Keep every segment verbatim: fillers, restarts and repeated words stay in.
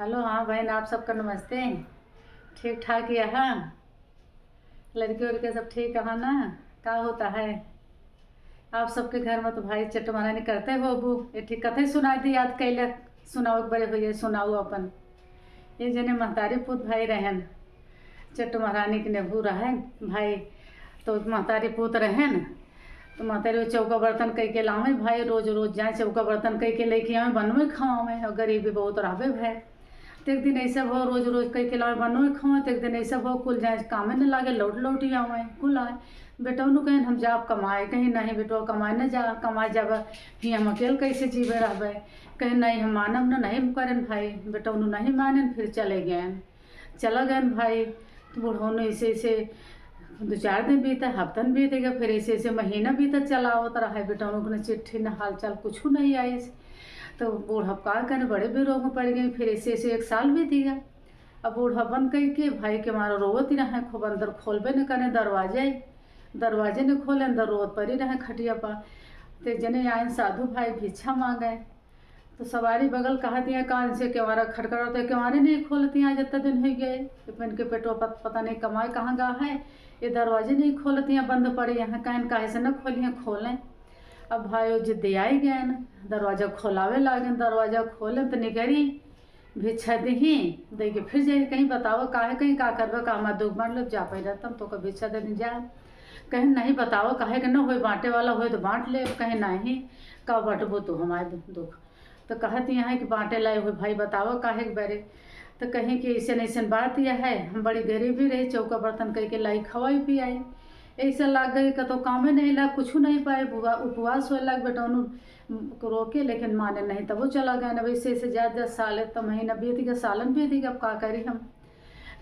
हेलो, हाँ बहन, आप सबका नमस्ते। ठीक ठाक ही है? लड़के उड़के सब ठीक है ना? का होता है आप सबके घर में? तो भाई चट्ट महारानी करते हो अबू, ये ठीक कथे सुनाई दी, याद कैले सुनाओ, एक बारे हो जाए, सुनाओ अपन। ये जने महतारी पूत भाई रहन, चट्ट महारानी के नेबू रहन भाई, तो महतारी पूत रहन, तो महतारी वो चौका बर्तन कई के लावे भाई, रोज रोज जाए चौका बर्तन कई के लेके आवे, बनवे खावे, और गरीबी बहुत रहबे भाई। तो एक दिन ऐसे भो, रोज रोज कई के लावे, बनवे खावे, तो एक दिन ऐसे भो, कुल जाए कामे न लागे, लौट लौट ही आवे, कुल आए। बेटौनू कहेन, "हम जाब कमाए।" कहीं, "नहीं बेटवा, कमाए न जा, कमाए जाबे, फिर हम अकेल कैसे जीबे रहबे?" कहेन, "नहीं, हम मानब न, नहीं करेन भाई।" बेटौनू नहीं मानेन, फिर चले गएन। चला गएन भाई। तो बुढ़ौनू ऐसे ऐसे दो चार दिन बीता, हफ्तन बीत गया, फिर ऐसे ऐसे महीना बीता चला आवत रहा है। बेटौनू के न चिट्ठी, न हालचाल, कुछ नहीं आइस। तो बूढ़ा का करे, बड़े विरोग में पड़ गए। फिर ऐसे ऐसे एक साल बीत गया। अब बूढ़ा बन कई के भाई के मारा रोवत ही रहे, खूब अंदर खोलबे न करे दरवाजे, दरवाजे न खोले, अंदर रोवत पड़ी रहे खटिया पर। ते जने आए साधु भाई भिक्षा मांगे, तो सवारी बगल कहत हियाँ, "कान से केवारा खटखटात है, केवारे नहीं खोलत हियाँ, आज इतना दिन हो गए।" तो इनके पेटवा पत-, पता नहीं कमाए कहाँ गा है, ये दरवाजे नहीं खोलत हियाँ, बंद पड़े यहाँ, कहन काहे से न खोलिए, खोलें। अब भाई वो जिद्दियाई गएन, दरवाजा खोलावे लागेन, दरवाजा खोलेन तो निकरी, भिक्षा दिही, दे के फिर जाई, कहीं बताओ काहे, कहीं का करबे, का हमार दुख बांट लो, जा पैदा तब तो का भिक्षा दे दी जा। कहीं नहीं बताओ काहे के न होए, बांटे वाला होए तो बांट ले, कहीं नहीं, का बांटबो तू हमारे दु-, दुख। तो कहत यहाँ कि बांटे लाए हो भाई, बताओ काहे के बारे। तो कहीं कि ऐसन ऐसन बात यह है, हम बड़ी गरीबी रही, चौका बर्तन कई के लाई, खवाई पियाई। ऐसे लाग गई, कतो कामे नहीं लाग, कुछ नहीं पाए, बुआ-, उपवास होए लाग, बेटौनू को रोके, लेकिन माने नहीं, तब वो चला गए। अब ऐसे ऐसे जात जात साल, तो महीना बीत गया, सालन बीत गया, अब का करी हम?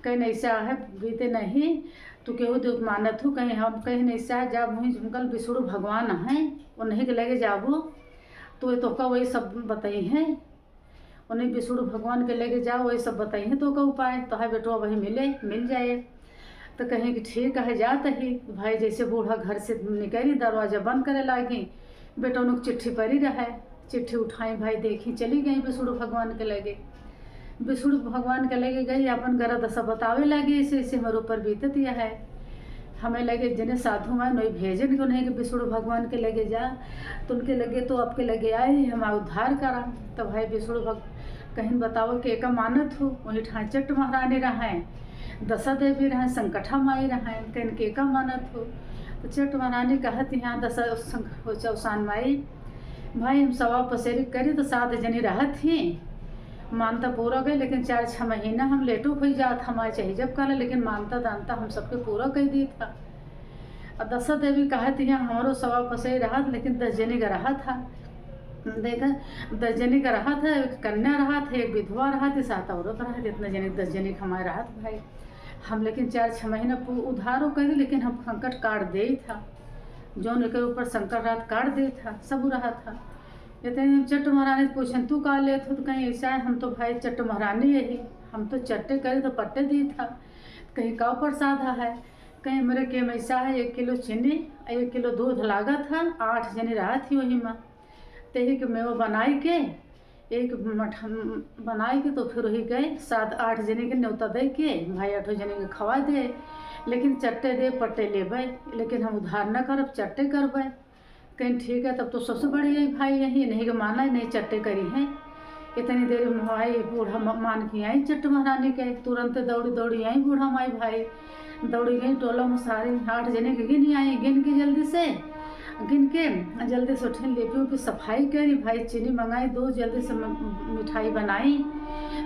कहीं नहीं से आहे, बीते नहीं, तू केहू देख मानत हो, कहीं हम कहीं नहीं से आहे, जाब वहीं जंगल बिष्णु भगवान है, वो नहीं के लगे जाबू, तो ये तोहका वही सब बताई है, उन्हें बिष्णु भगवान के लगे जाओ, वही सब बताई है तोहका उपाय, तो है बेटवा वही मिले, मिल जाए। तो कहीं कि ठीक है, जात ही। तो भाई जैसे बूढ़ा घर से निकली, दरवाजा बंद करे लागी, बेटौनू के चिट्ठी परी रहे, चिट्ठी उठाई भाई, देखी, चली गई बिष्णु भगवान के लगे। बिष्णु भगवान के लगे गई, अपन गरज दशा बतावे लागी, ऐसे ऐसे हमारे ऊपर बीतत यह है। हमें लगे जने साधु मान वही भेजन के उन्हें कि बिष्णु भगवान के लगे जा, तो उनके लगे तो आपके लगे आए, हमारा उद्धार करा। तो भाई बिष्णु भग-, कहीं बताओ के का मानत हो, वही ठाए चट्ट महारानी रहे, दशा देवी रहे, संकठा माई रहे, कहीं के का मानत हो। तो चट्ट महारानी कहत यहाँ दशा संक-, चौसान माई, भाई हम सवा पसेरी करी तो सात जनी रहत ही, मानता पूरा गई, लेकिन चार छह महीना हम लेटो हुई जात, हमारे चाहे जब कहला, लेकिन मानता दानता हम सबके पूरा कर दी था। और दशा देवी कहत यहाँ हमरो सवा पसेरी रहत, लेकिन दस जनी का रहत था। देखा, दस जनी का रहत है, एक कन्या रहत है, एक विधवा रहत है, सात औरत रहत, इतना जनी, दस जनी का हमारे रहत भाई। हम लेकिन चार छह महीना पू-, उधारो कर दी, लेकिन हम संकट काट दे था, जौन एकर ऊपर संकट रहत काट दे था, सब रहत था। इतने दिन चट्ट महारानी से पूछन, "तू का लेत हो?" तो कहीं ऐसा है, "हम तो भाई चट्ट महारानी यही, हम तो चट्टे करे तो पट्टे दी था।" कहीं का प्रसाद है, कहीं मेरे के में ऐसा है, एक किलो चीनी, एक किलो दूध लागत है, आठ जने रहत ही वही में। तेही के मेवा बनाई के, एक मठा बनाई के, तो फिर वही गए, सात आठ जने के न्योता दे के, भाई आठों जने के खवा दे, लेकिन चट्टे दे, पट्टे लेबे, लेकिन हम उधार न करब, चट्टे करबे। कहीं ठीक है, तब तो सबसे बढ़िया ही भाई यही, नहीं के माना, नहीं चट्टे करी है। इतनी देर में भाई बूढ़ा म-, मान के आई चट्ट महारानी के, तुरंत दौड़ी दौड़ी आई बूढ़ा माई भाई, दौड़ी गई टोला में सारी आठ जने के गिन आई, गिन के जल्दी से, गिन के जल्दी से उठिन, लेपी उपी सफाई करी, भाई चीनी मंगाई, दूध जल्दी से म-, मिठाई बनाई,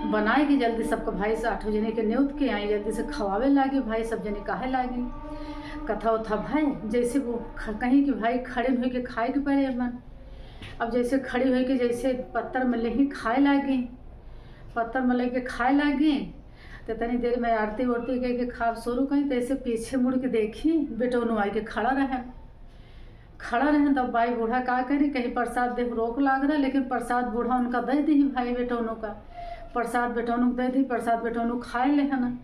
बनाई के जल्दी सबको भाई से आठों जने के न्योत के आई, जल्दी से खवावे लागी, भाई सब जने काहे लागी। कथा उथा भाई जैसे वो ख-, कहीं कि भाई खड़े हुई के खाए के पड़े मन। अब जैसे खड़ी हुई के जैसे पत्तर में लेही खाए लागी, पत्तर में लेके खाए लागी, तो तनी देर में आरती उरती कह के खाब शुरू करी, तो ऐसे पीछे मुड़ के देखी, बेटौनू आई के खड़ा रहे। खड़ा रहे, तब भाई बूढ़ा का करी, कहीं प्रसाद देख रोक लाग रहा, लेकिन प्रसाद बूढ़ा उनका दे दी भाई बेटौनू का। प्रसाद बेटौनू को दे दी, प्रसाद बेटौनू खाए ले है ना।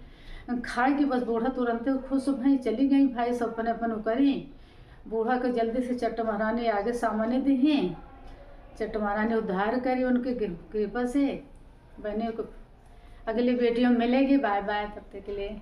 खाए के बस बूढ़ा तुरंते खुश भई, चली गई भाई सब अपने अपन उकरी। बूढ़ा के जल्दी से चट्ट महारानी आगे सामने दिही, चट्ट महारानी उद्धार करी उनके कृ-, कृपा से। बहने को अगली video में मिलेगी। बाय बाय, तब तक के लिए।